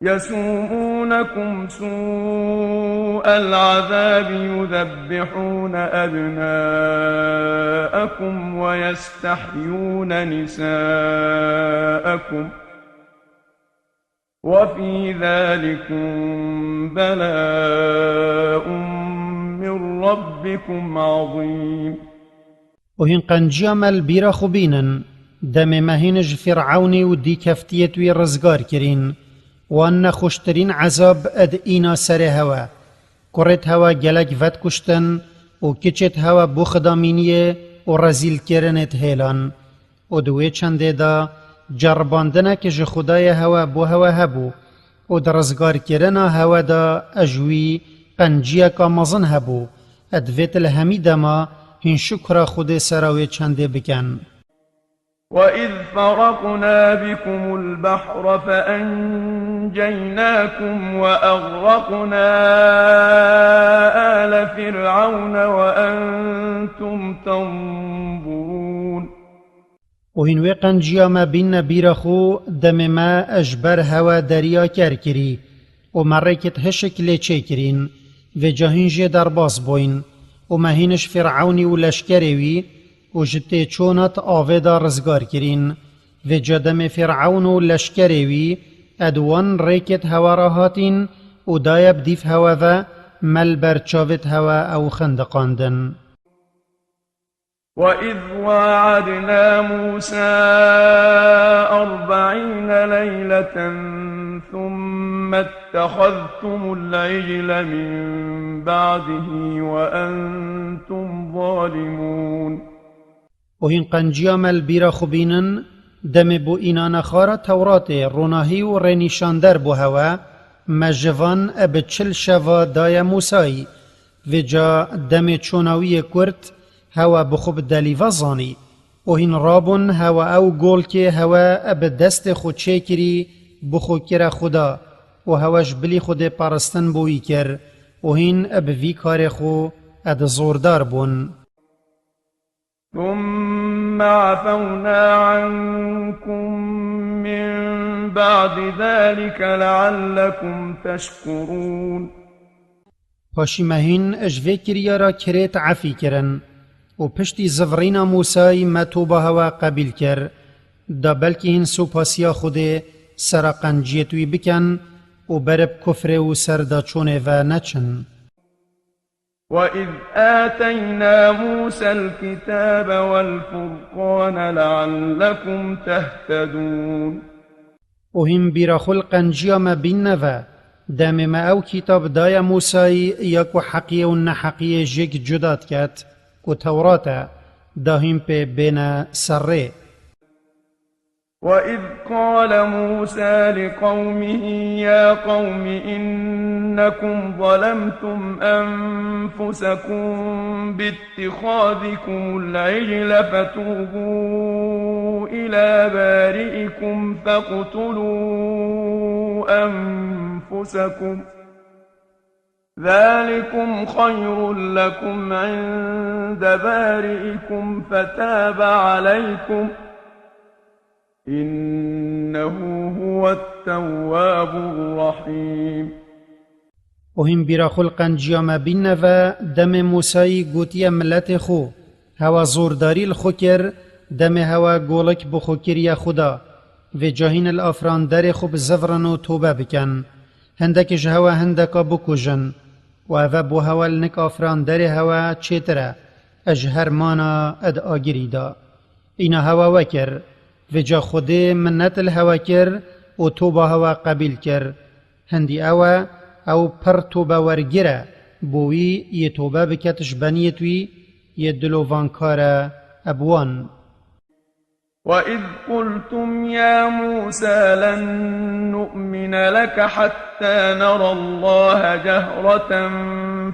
يسومونكم سوء العذاب يذبحون أبناءكم ويستحيون نساءكم وفي ذلكم بلاء من ربكم عظيم. Û hîn qenciya me li bîra xwe bînin, demê me hîn ji Fîr'ewnî û dîkeftiyêt wî rizgar kirîn. Wan nexweştirîn ezab ed îna serê hewe. Kurêt hewe gelek vet kuştin û kiçêt hewe bo xidamîniyê û rezîlkirinêt hêlan. Û di wê çendê de ceribandineke ji Xwedayê hewe bo hewe hebû û di rizgarkirina hewe de ej wî qenciyeka mezin hebû. Ed vêt li hemî dema hîn şukra Xwedê sera wê çendê bikin. وإذ فرقنا بكم البحر فأنجيناكم وأغرقنا آل فرعون وأنتم تنظرون. Û hîn wê qenciya me bînne bîra xwe, demê me ji ber hewe deriya ker kirî û me rêkêt hişik lê çêkirîn, vêca hîn jê derbas bûyn. Û me hîn ji Fîr'ewnî û leşkerê wî û ji têçûna di avê de rizgar kirîn. Vêca demê Fîr'ewn û leşkerê wî ed wan rêkêt hewe re hatîn û daye bi dîv hewe ve me li ber çavêt hewe ew xindiqandin. وإذ واعدنا موسى أربعين ليلة ثم اتخذتم العجل من بعده وأنتم ظالمون. Û hîn qenciya me li bîra xwe bînin, demê bo înana xwe re Tewratê ronahî û rênîşander bo hewe, me ji van e bi çil şeva daye Mûsayî. Vêca demê çûna wî yê kurt, hewe bi xwe bi delî ve zanî. Û hîn rabûn hewe ew golkê hewe e bi destê xwe çêkirî, bi xwe kire Xuda û hewe ji bilî Xwedê paristin bo wî kir û hîn e bi vî karê xwe e di zordar bûn. ثم عفونا عنكم من بعد ذلك لعلكم تشكرون. Paşî me hîn ji vê kiryara kirêt efî kirin û piştî zivirîna Mûsayî me toba hewe qebîl kir, da belkî hîn supasiya Xwedê sera qenciyêt wî bikin û berib kufrê û serdaçûnê ve neçin. وإذ آتينا موسى الكتاب والفرقان لعلكم تهتدون. Û hîn bîra xwe li qenciya me bînne ve, demê me ew kîtab daye Mûsayî ya ku heqiyê û neheqiyê jêk cuda diket, ku Tewrat e, da hîn pê bêne ser rê. وإذ قال موسى لقومه يا قوم إنكم ظلمتم أنفسكم باتخاذكم العجل فتوبوا إلى بارئكم فاقتلوا أنفسكم ذلكم خير لكم عند بارئكم فتاب عليكم إنه هو التواب الرحيم. Û hîn bîra xwe li qenciya me bînne ve, demê Mûsayî gotiye miletê xwe, hewe zordarî li xwe kir, demê hewe golik bi xwe kiriye Xuda. Vêca hîn li afiranderê xwe bizivirin û tobe bikin. Hindekî ji hewe hindeka bikujin. Û eve bo hewe li nik afiranderê hewe çêtir e. Ez ji hermana ed agirî da. Îna hewe wekir. Vêca Xwedê minet li hewe kir û toba hewe qebîl kir. Hindî ew e, ew pir tobewergir e. Bo wî yê tobe biket ji beniyêt wî, yê dilovankar e eb wan. وإذ قلتم يا موسى لن نؤمن لك حتى نرى الله جهرة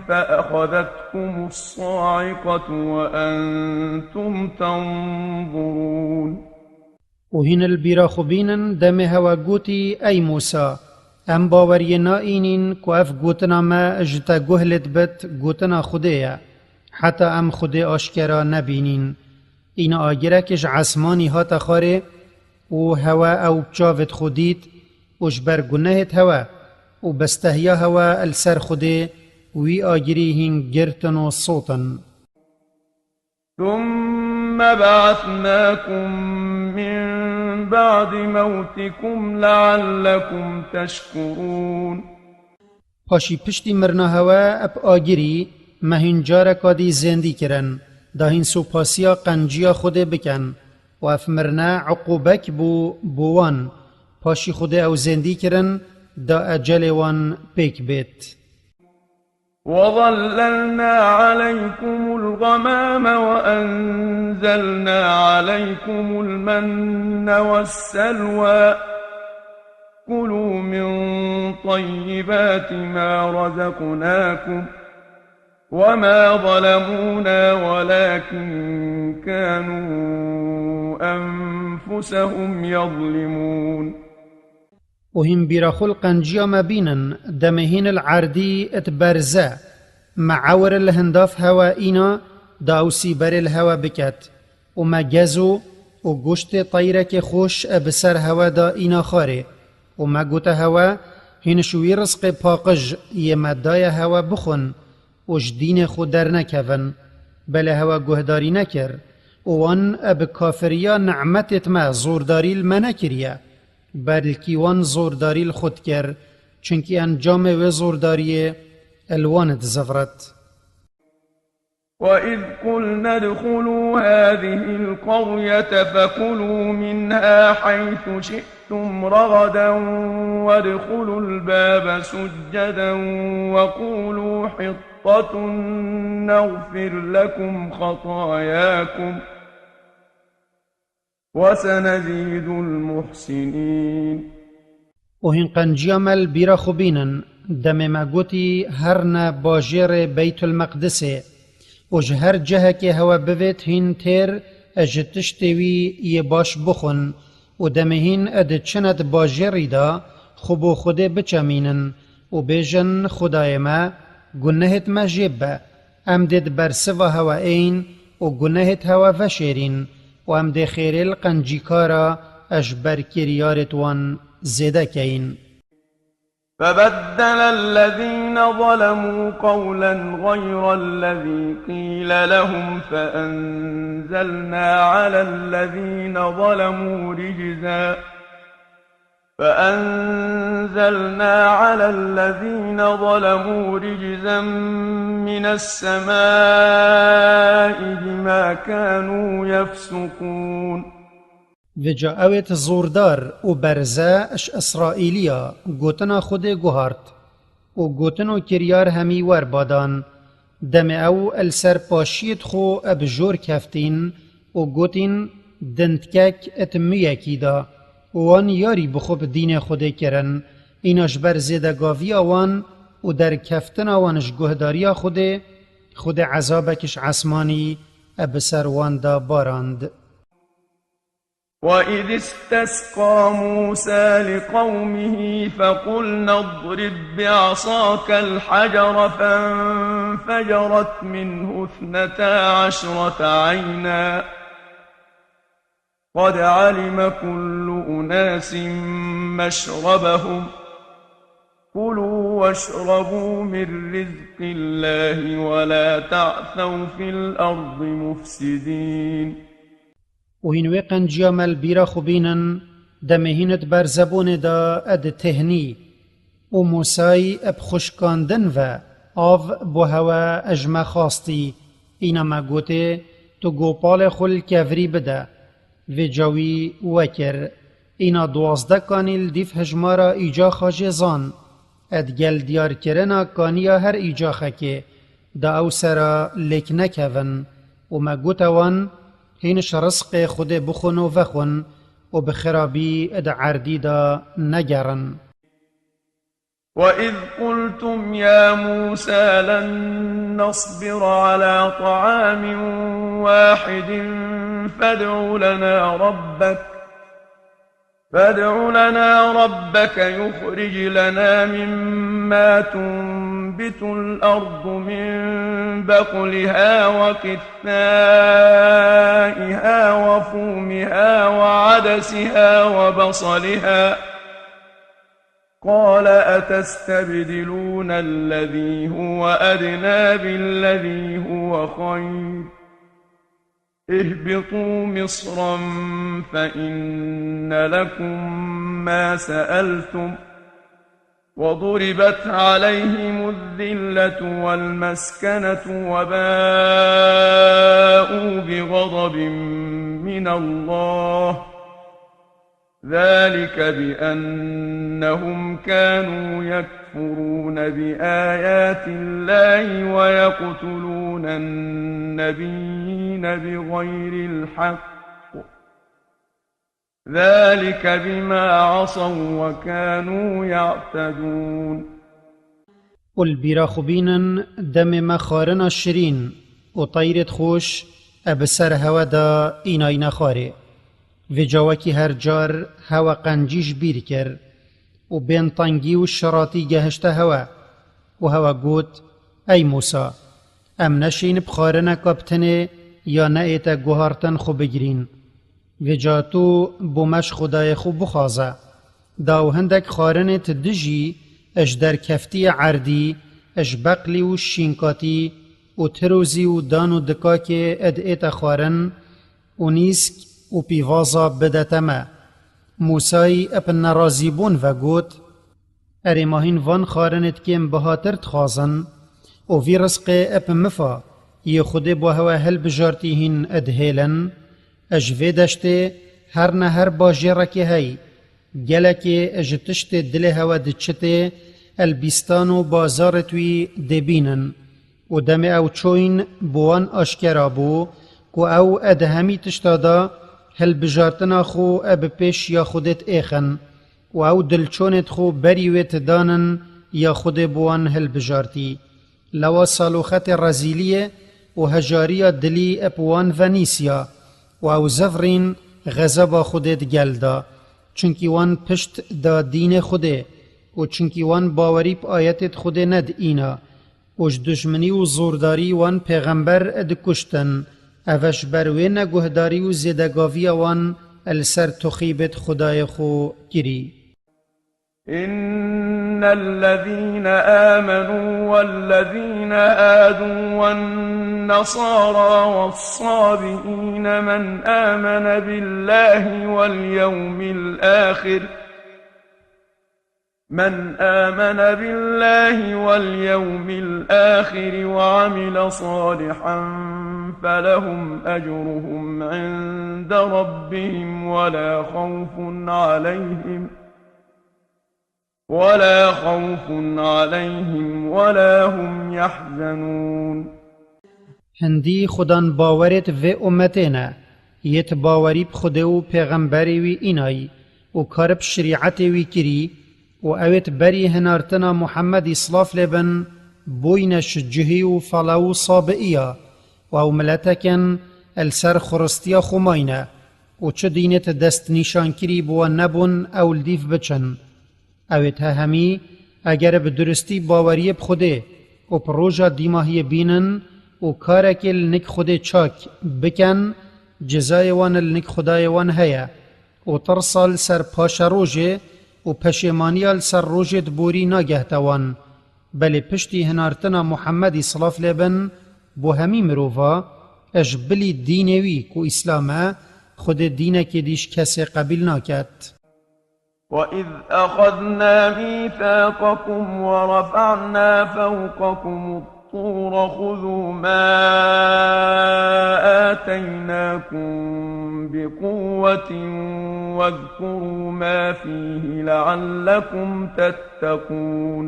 فأخذتكم الصاعقة وأنتم تنظرون. Û hîn li bîra xwe bînin, demê hewe gotî, Ey Mûsa, em baweriyê naînîn ku ev gotina me ji te guh lê dibit, gotina Xwedê ye, heta em Xwedê aşkera nebînîn. Îna agirekê ji esmanî hate xwarê û hewe ew bi çavêt xwe dît, û ji ber gunehêt hewe û bestehiya hewe li ser Xwedê wî agirî hîn girtin û sotin. ثم بعثناكم من بعد موتكم لعلكم تشكرون. Paşî piştî mirina hewe ep agirî me hîn careka dî zêndî kirin, da hîn sopasiya qenciya Xwedê bikin û ev mirine uqûbek bû bo wan. Paşî Xwedê ew zêndî kirin, da ecelê wan pêk bêt. وظللنا عليكم الغمام وأنزلنا عليكم المن والسلوى. كلوا من طيبات ما رزقناكم وما ظلمونا ولكن كانوا أنفسهم يظلمون. Û hîn bîra xwe li qenciya me bînin, demê hîn li erdî it berze, me ewir li hindav hewe îna, da ew sîberê li hewe biket. Û me gezo û goştê teyrekê xweş e bi ser hewe da îna xwarê. Û me gote hewe, hîn ji wî rizqê paqij yê me daye hewe bixwin û ji dînê xwe dernekevin. Belê hewe guhdarî nekir û wan e bi kafiriya nimetêt me zordarî li me nekiriye. Belkî wan zordarî li xwe dikir, çunkî encamê wê zordariyê li wan dizivrit. وإذ قلنا ادخلوا هذه القرية فكلوا منها حيث شئتم رغدا وادخلوا الباب سجدا وقولوا حطة نغفر لكم خطاياكم وسنزيد المحسنين. Û hîn qenciya me li bîra xwe bînin, demê me gotî, herne bajêrê Beytulmeqdisê û ji her cihekê hewe bivêt hîn têr ji tiştê wî yê baş bixwin û demê hîn diçine di bajêrî de xwe bo Xwedê biçemînin û bêjin, Xwedayê me, gunehêt me jê bibe. Em dê di bersiva hewe êyn û gunehêt hewe veşêrîn û em dê xêrê li qencîkara e ji ber kiryarêt wan zêde keyin. فبدل الذين ظلموا قولا غير الذي قيل لهم فأنزلنا على الذين ظلموا رجزا فأنزلنا على الذين ظلموا رجزا من السماء بما كانوا يفسقون. Vêca ewêt zordar û berze ji Îsraîliya gotina Xwedê guhart û gotin û kiryar hemî werba dan. Demê ew li ser paşiyêt xwe bi jor keftîn û gotîn, dindkek it miyekî da û wan yarî bi xwe bi dînê Xwedê kirin. Îna ji ber zêdegaviya wan û derkeftina wan ji guhdariya Xwedê, Xwedê ezabek ji esmanî bi ser wan da barand. وإذ استسقى موسى لقومه فقلنا اضرب بعصاك الحجر فانفجرت منه اثنتا عشرة عينا قد علم كل أناس مشربهم كلوا واشربوا من رزق الله ولا تعثوا في الأرض مفسدين. Û hîn wê qenciya me li bîra xwe bînin, demê hîn di berzebûnê de di têhnî. Û Mûsayî bi xwişkandin ve av bo hewe ji me xwastî. Îna me gotê, tu gopalê xwe li kevirî bide. Vêca wî wekir. Îna duwazdeh kanî li dîv hijmara îcaxa jê zan. Ed gel diyarkirina kaniya her îcaxekê da ew sera lêk nekevin û me gote wan, hîn ji rizqê Xwedê bixwin û vexwin û bi xirabî di erdî de negerin. وإذ قلتم يا موسى لن نصبر على طعام واحد فادع لنا ربك فادع لنا ربك يخرج لنا مما تنبت الأرض من بقلها وقثائها وفومها وعدسها وبصلها قال أتستبدلون الذي هو أدنى بالذي هو خير، اهبطوا مصرا فإن لكم ما سألتم، وضربت عليهم الذلة والمسكنة وباءوا بغضب من الله، ذلك بأنهم كانوا يكفرون بآيات الله ويقتلون النبيين بغير الحق، ذلك بما عصوا وكانوا يعتدون. Û li bîra xwe bînin, demê me xwarina şirîn û teyrêd xweş e bi ser hewe de înayne xwarê. Vêca wekî her car hewe qencî ji bîr kir û bên tengî û şiratî gehişte hewe û hewe got, Ey Mûsa, em neşîn bi xwarineka bi tenê ya neête guhartin xwe bigirîn. Vêca tu bo me ji Xwedayê xwe bixwaze. Da û hindek xwarinê ti dijî ji derkeftiyê erdî, ji beqlî û şînkatî û tirozî û dan û dikakê ed ête xwarin û nîsk û pîvaza bidete me. Mûsayî ep nerazîbûn ve got, Erê ma hîn van xwarinê dikêm bihatir dixwazin û vî rizqê ep mifa yê Xwedê bo hewe hilbijartî hîn dihêlin? Ji vê deştê her ne her bajêrekê hey, gelekê ji tiştê dilê hewe diçitê, elbîstan û bazarê wî dê bînin. Û demê ew çoyîn bo wan aşkera bû ku ew e di hemî tişta de hilbijartina xwe e bi pêş ya Xwedê diêxin û ew dilçonê xwe berî wê didanin ya Xwedê bi wan hilbijartî. Lewa saloxetê rezîliyê û hejariya dilî ep wan venîsiya û ew zivrîn xezeba Xwedê di gel da, çunkî wan pişt da dînê Xwedê û çunkî wan bawerî bi ayetê di Xwedê nediîna û ji dijminî û zordarî wan pêxember dikuştin. Ev e ji ber wê neguhdarî û zêdegaviya wan li ser tuxîbêt Xwedayê xwe kirî. إن الذين آمنوا والذين هادوا والنصارى والصابئين من آمن بالله واليوم الآخر، من آمن بالله واليوم الآخر وعمل صالحا فلهم أجرهم عند ربهم ولا خوف عليهم، ولا خوف عليهم ولا هم يحزنون. Hindî xudan bawerêt vê ummetê ne, yêt bawerî bi Xwedê û pêxemberê wî înayî û kar bi şerîetê wî kirî û ewêt berî hinartina Muhemmedî silav lê bin, bûyne ji cihî û felew û sabiiya û ew miletekin el ser xuristiya xwe mayne û çi dînêt dest nîşan kirî bi wan nebûn ew li dîv biçin. Ewêt he hemî, eger bi duristî baweriyê bi Xwedê û bi roja dîmahiyê bînin û karekê li nik Xwedê çak biken, cezayê wan li nik Xwedayê wan heye û tirsa li ser paşerojê û peşêmaniya li ser rojê di borî nagehte wan. Belê piştî hinartina Muhemmedî silav lê bin, bo hemî mirova, e ji bilî dînê wî ku Îslam e, Xwedê dînekê dî ji kesê qebîl naket. وإذ أخذنا ميثاقكم ورفعنا فوقكم الطور خذوا ما آتيناكم بقوة واذكروا ما فيه لعلكم تتقون.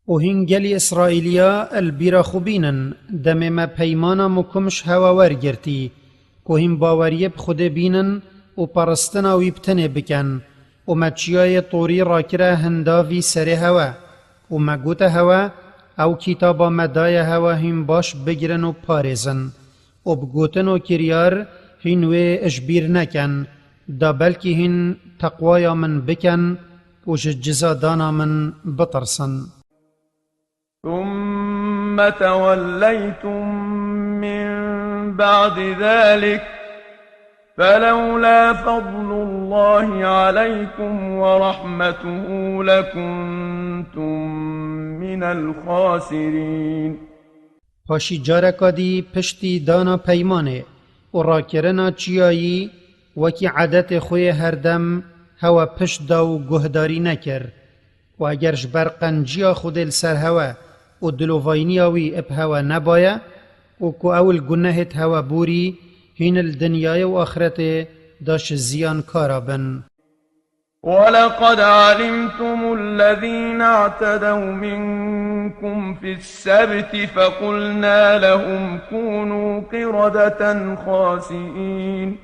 Û hîn gelî Îsraîliya li bîra xwe bînin, demê me peymana mukim ji hewe wergirtî, ku hîn baweriyê bi Xwedê bînin û peristina wî bi tenê bikin, û me çiyayê Torî rakire hinda vî serê hewe, û me gote hewe, ew kîtaba me daye hewe hîn baş bigirin û parêzin, û bi gotin û kiryar hîn wê ji bîr nekin, da belkî hîn teqwaya min bikin û ji cizadana min bitirsin. ثم توليتم من بعد ذلك فلولا فضل الله عليكم ورحمته لكنتم من الخاسرين. Paşî careka dî piştî dana peymanê û rakirina çiyayî, wekî edetê xwe yê herdem hewe pişt da û guhdarî nekir. Û eger ji ber qenciya Xwedê li ser hewe û dilovayniya wî bi hewe nebaye û ku ew li gunehêt hewe borî, hîn li dinyayê û axretê da ji ziyan kara bin. ولقد علمتم الذين اعتدوا منكم في السبت فقلنا لهم كونوا قردة خاسئين.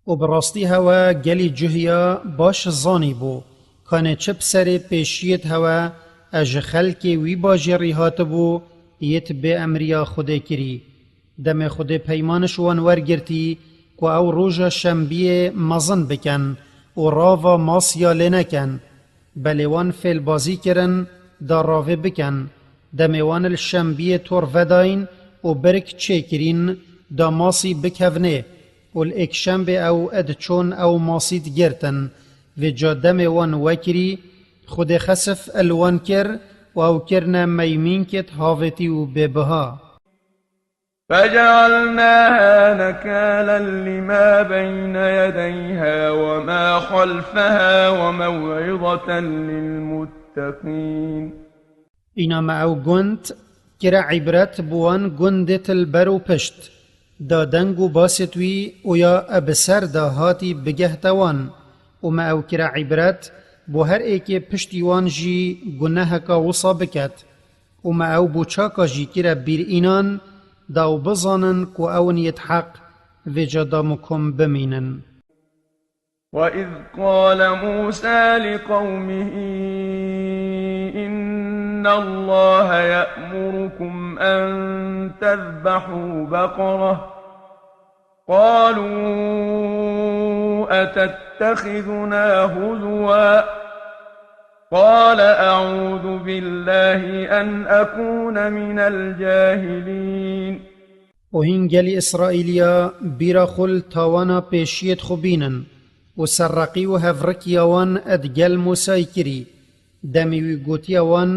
Û bi rastî hewe gelî cuhiya baş zanîbû, kanê çi bi serê pêşiyêt hewe e ji xelkê wî bajêrî hatibû, yêt bê emriya Xwedê kirî. Demê Xwedê peyman ji wan wergirtî ku ew roja şembiyê mezin bikin û rava masiya lê nekin. Belê wan fêlbazî kirin da ravê bikin. Demê wan li şembiyê tor vedayîn û birk çêkirîn da masî bikevnê û li êkşembê ew ed çûn ew masî digirtin. Vêca demê wan wekirî, Xwedê xesif li wan kir û ew kirine meymînkêt havêtî û bêbiha. فجعلناها نكالا لما بين يديها وما خلفها وموعظة للمتقين. Îna me ew gund kire îbret bi wan gundêt li ber û pişt, da deng û basêt wî û ya e bi ser da hatî bigehte wan, û me ew kire îbret bo her êkê piştî wan jî guneheka wisa biket. Û me ew bo çaka jî kire bîr înan, da ew bizanin ku ew in yêt heq, vêca da mikom bimînin. وإذ قال موسى لقومه إن الله يأمركم أن تذبحوا بقرة قالوا أتتخذنا هزوا قال أعوذ بالله أن أكون من الجاهلين. Û hîn gelî Îsraîliya bîra xwe li tawana pêşiyêt xwe bînin û serreqî û hevrikiya wan ed gel Mûsayî kirî. Demî wî gotiye wan,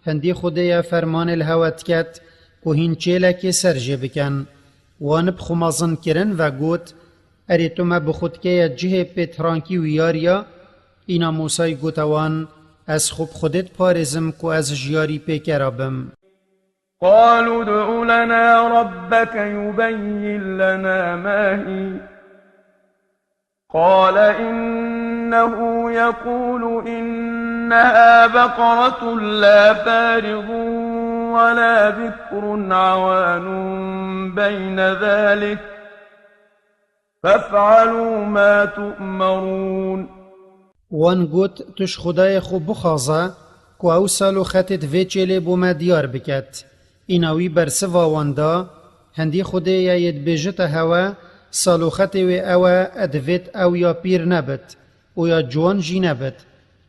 hindî Xwedê ye fermanê li hewe diket ku hîn çêlekê ser jê bikin. Wan bi xwe mezin kirin ve got, Erê tu me bi xwe dikeye cihê pêtrankî û yariya? Îna Mûsayî gote wan, Ez xwe bi Xwedê diparêzim ku ez ji yarî pêkera bim. قالوا ادع لنا ربك يبين لنا ما هي قال إنه يقول إنها بقرة لا فارض ولا بكر عوان بين ذلك فافعلوا ما تؤمرون. Wan got, Tu ji Xwedayê xwe bixwaze ku ew sal û xetêt vê çêlê bo me diyar biket. Îna wî bersiva wan da, Hindî Xwedê ye yê dibêjite hewe, sal û xetê wê ew e, divêt ew ya pîr nebit û ya ciwan jî nebit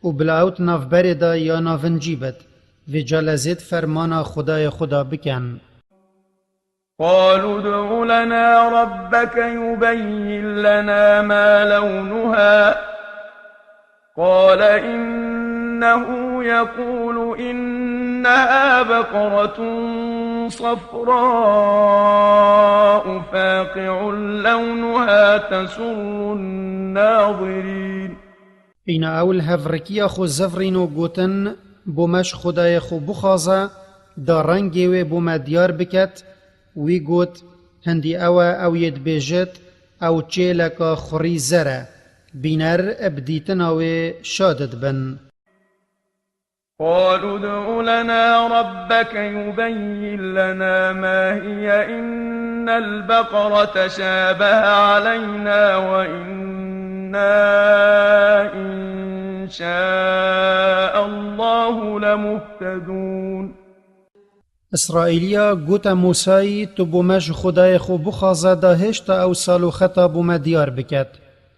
û bila ew di navberê de ya navincî bit. Vêca lezêt fermana Xwedayê xwe da bikin. قالوا ادع لنا ربك يبين لنا ما لونها قال إنه يقول إنها بقرة صفراء فاقع لونها تسر الناظرين. Îna ew li hevrikiya xwe zivrîn û gotin, Bo me ji Xwedayê xwe bixwaze, da rengê wê bo me diyar biket. Wî got, Hindî ew e, ew yê dibêjit, Ew çêleka xurî zer e. Bîner bi dîtina wê şa didibin. قالوا ادع لنا ربك يبين لنا ما هي إن البقرة شابه علينا وإنا إن شاء الله لمهتدون. Îsraîliya gote Mûsayî, Tu bo me ji Xwedayê xwe bixwaze da hêşta ew sal û xeta bo me diyar biket.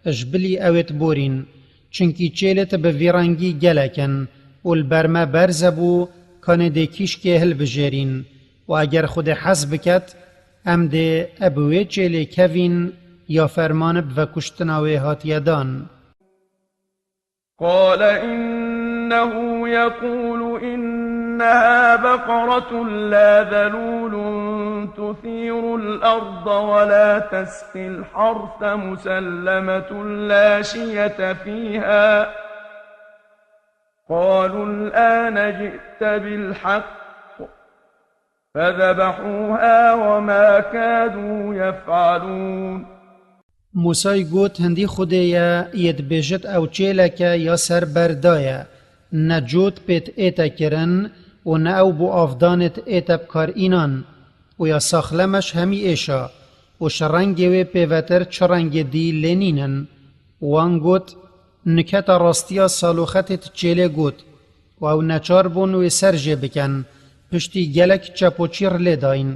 Ji bilî ew ê diborîn. Çunkî çêlêt bi vî rengî gelek in û li ber me berz e bû, kanê dê kîşkê hilbijêrîn û eger Xwedê hez biket, em dê e bi wê çêlê kevîn ya ferman bi vekuştina wê hatiye dan. قال إنه يقول إنها بقرة لا ذلول تثير الأرض ولا تسقي الحرث مسلمة لا شية فيها قالوا الآن جئت بالحق فذبحوها وما كادوا يفعلون. Musay got, hindî Xwedê ye, yê dibêjit ew çêleke ya ser ber daye, ne cot pêt ête kirin û ne ew bo avdanêt ête bikar înan û ya saxlemeş hemî êşa û şi rengê wê pêvetir çi rengê dî lê nînin. Wan got, niketa rastiya saloxetêt çêlê got û ew neçar bûn wê ser jê biken, piştî gelek çepoçîr lê dayîn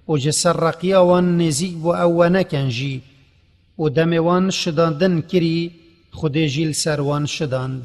û ji ser reqiya wan nêzîk bû ew we neken jî. Û demê wan şidandin kirî, Xwedê jî li ser wan şidand.